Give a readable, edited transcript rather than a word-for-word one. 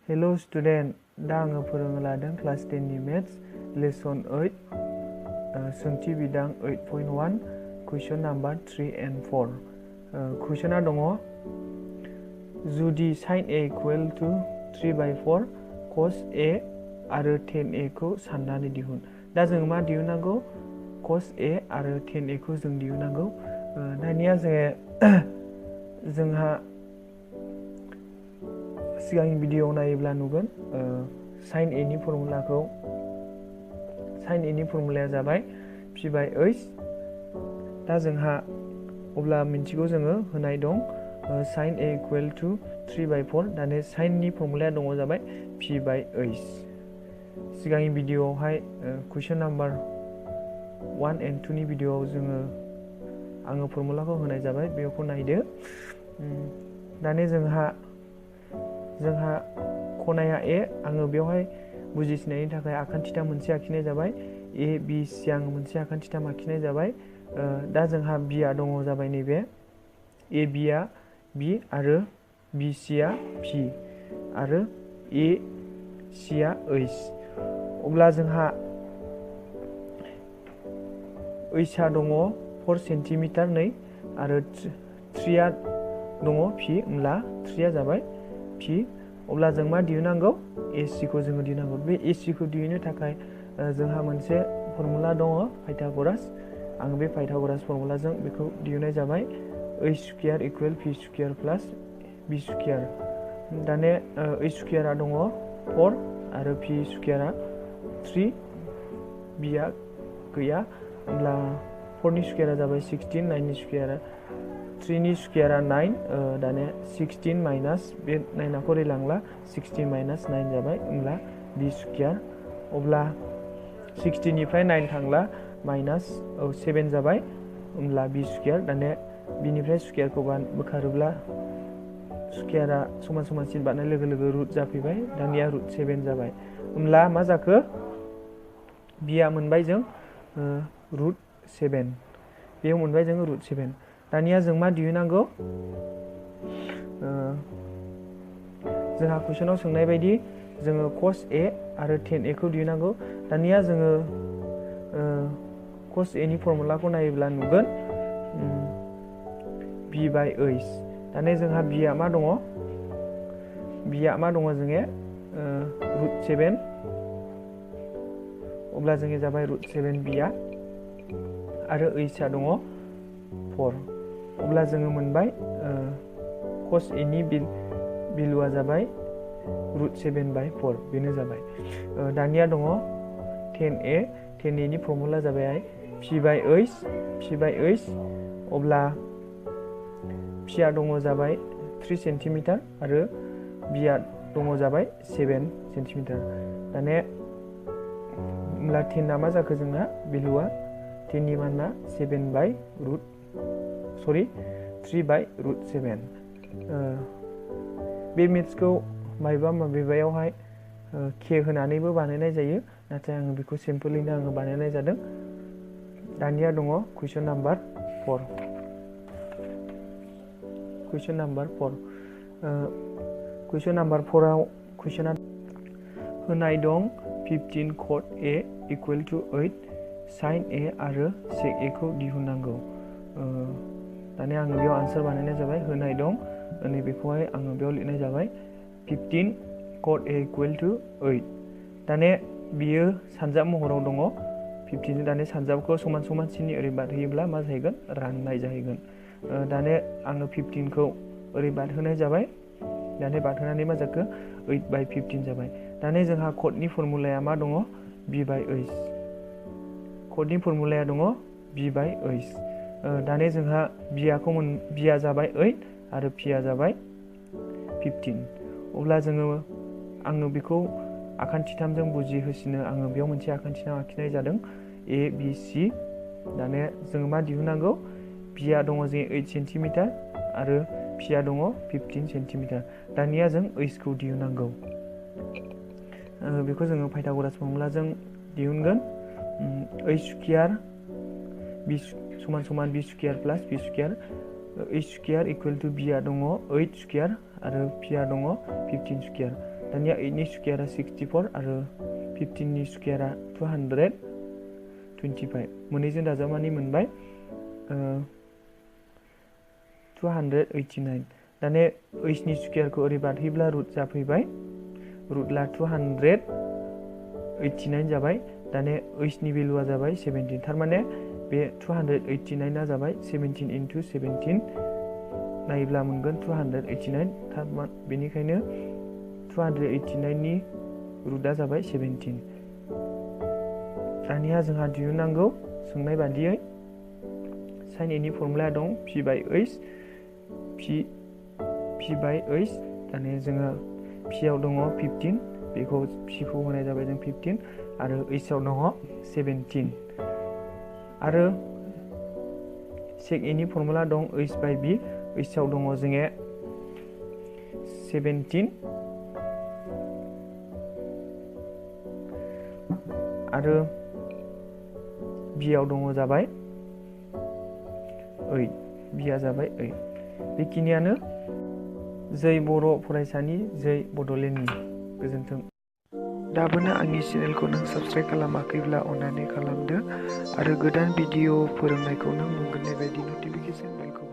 Hello student, दा आङो फोरोंनो लादों क्लास 10 नि मेथ्स लेसन 8 सोंथि बिदां 8.1 कुइसन नाम्बार 3 and 4 कुइसना दङ जुदि sin a equal to 3/4 cos a आरो tan a खौ साननानै दिहुन। दा जों मा दिहुननांगौ? cos a आरो tan a खौ जों दिहुननांगौ। दानिया जोंहा सिगांनि भिडिअ नायोब्ला नुगोन sin a नि फर्मुलाया जाबाय p/h। दा जोंहा अब्ला मिन्थिगौ जोङो होनाय दं sin a equal to 3/4 दाने sin नि फर्मुलाया दङ जाबाय p/h। सिगांनि भिडिअआवहाय कुइसन नाम्बार 1 and 2 नि भिडिअआव आङो फर्मुलाखौ होनाय जाबाय, बेखौ नायदो। दाने जोंहा खनाया a, आङो बेवहाय बुजिसिनायनि थाखाय आखान्थिथाम मोनसे आखिनाय जाबाय। a b c आङो मोनसे आखान्थिथाम आखिनाय जाबाय। दा जोंहा b आ दङ जाबाय नैबे a b आ b आरो b c आ p आरो a c आ h। अब्ला जोंहा h आ दङ 4 सेन्टिमिटार नै आरो 3 आ दङ p, होमब्ला 3 आ जाबाय p। अब्ला जों मा दिहुननांगौ? ac खौ जोङो दिहुननांगौ। बे ac खौ दिहुननो थाखाय जोंहा मोनसे फर्मुला दङ पाइथागरास। आं बे पाइथागरास फर्मुलाजों बेखौ दिहुननाय जाबाय h square equal p square plus b square. दाने h स्क्वायरआ दङ 4 आरो p स्क्वायरआ 3, b आ गैया, होमब्ला 4 नि स्क्वायरआ जाबाय 16, 9 नि स्क्वायरआ 3 नि स्क्वायरआ 9, दाने 16 माइनास बे 9 आ खरै लांला 16 माइनास 9 जाबाय, होमब्ला b स्क्वायर। अब्ला 16 निफ्राय 9 थांला माइनास 7 जाबाय, होमब्ला b स्क्वायर। दाने b निफ्राय स्क्वायरखौ बोखारोब्ला स्क्वायरआ समान समान सिन बारनाय लोगो लोगो रुट जाफैबाय, दानिया रुट 7 जाबाय। होमब्ला मा जाखो? b आ मोनबाय जों रुट 7, बेयाव मोनबाय जोङो रुट 7। दानिया जों मा दिहुननांगौ? जोंहा कुइसनाव सोंनाय बायदि जोङो cos a आरो tan a खौ दिहुननांगौ। दानिया जोङो cos a नि फर्मुलाखौ नायोब्ला नुगोन b/h। दानिया जोंहा b आ मा दङ? b आ मा दङ जोङो रुट 7, अब्ला जोङो जाबाय रुट 7 b आ आरो h आ दङ 4। अब्ला जोङो मोनबाय cos a नि भेलुआ जाबाय रुट 7/4, बेनो जाबाय। दानिया दङ tan a नि फर्मुला जाबाय p/h। अब्ला p आ दङ जाबाय 3 सेन्टिमिटार आरो b आ दङ जाबाय 7 सेन्टिमिटार। दाने होमब्ला tan आ मा जाखो जोंना भेलुआ? tan नि मानआ 3/√7। बे मेथ्सखौ माबेबायावहाय k होनानैबो बानायनाय जायो, नाथाय आङो बेखौ सिम्पोलैनो बानायनाय जादों। दानिया दङ कुइसन नाम्बार 4। कुइसन नाम्बार 4आव कुइसना होनाय दं 15 cot a equal to 8 sin a आरो sec a खौ दिहुननांगौ। दानिया आङो बेयाव आन्सार बानायनाय जाबाय, होनाय दं नैबेखौहाय आङो बेयाव लिरनाय जाबाय 15 cot a इकुवेल टु 8। दाने बियो सानजाब महराव दङ 15। दाने सानजाबखौ समान समान सिननि ओरै बारहोयोब्ला मा जाहैगोन? राननाय जाहैगोन। दाने आङो 15 खौ ओरै बारहोनाय जाबाय, दाने बारहोनानै मा जाखो? 8/15 जाबाय। दाने जोंहा कटनि फर्मुलाया मा दङ? b/h। कटनि फर्मुलाया दङ b/h। दाने जोंहा b आ जाबाय 8 आरो p आ जाबाय 15। अब्ला आङो बेखौ आखान्थिथामजों बुजिहोसिनो आङो बेयाव मोनसे आखान्थिथाम आखिनाय जादों a b c। दाने जोङो मा दिहुननांगौ? b आ दङ जों 8 सेन्टिमिटार आरो p आ दङ 15 सेन्टिमिटार। दानिया जों h खौ दिहुननांगौ। बेखौ जोङो पाइथागरास फर्मुलाजों दिहुनगोन। h स्क्वायर समान समान b square plus b square. h square equal to b आ दङ 8 स्क्वायर आरो p आ दङ 15 स्क्वायर। दानिया 8 नि स्क्वायारा 64 आरो 15 नि स्क्वायारा 225 मोननैजों दाजाबनानै मोनबाय 289 दानिया h नि स्क्वायारखौ ओरै बारहैब्ला रुट जाफैबाय रुट ला 289 जाबाय दानिया h नि भेलुआ जाबाय 17 थारमाने बे 289 जाबाय 17 into 17 नायोब्ला मोनगोन 289 थारमाने बेनिखायनो 289 नि रुटआ जाबाय 17 दानिया जोंहा दिहुननांगौ सोंनाय बादियै sin a नि फर्मुला दं p by h p by h दानिया जोङो p आव दङ 15 बेखौ p खौ होनाय जाबाय जों 15 आरो h आव दङ 17 आरो sec a नि फर्मुला दं h by b h आव दङ जोङो 17 आरो b आव दङ जाबाय 8 b आ जाबाय 8 बेखिनियानो जै बर' फरायसानि जै बड'लेण्डनि गोजोन्थों। दाबोनो आंनि चेनेलखौ नों साबस्क्राइब खालामाखैब्ला अन्नानै खालामदो आरो गोदान भिडिअ फोरोंनायखौ नों मोनगोननाय बायदि नटिफिकेसन बेलखौ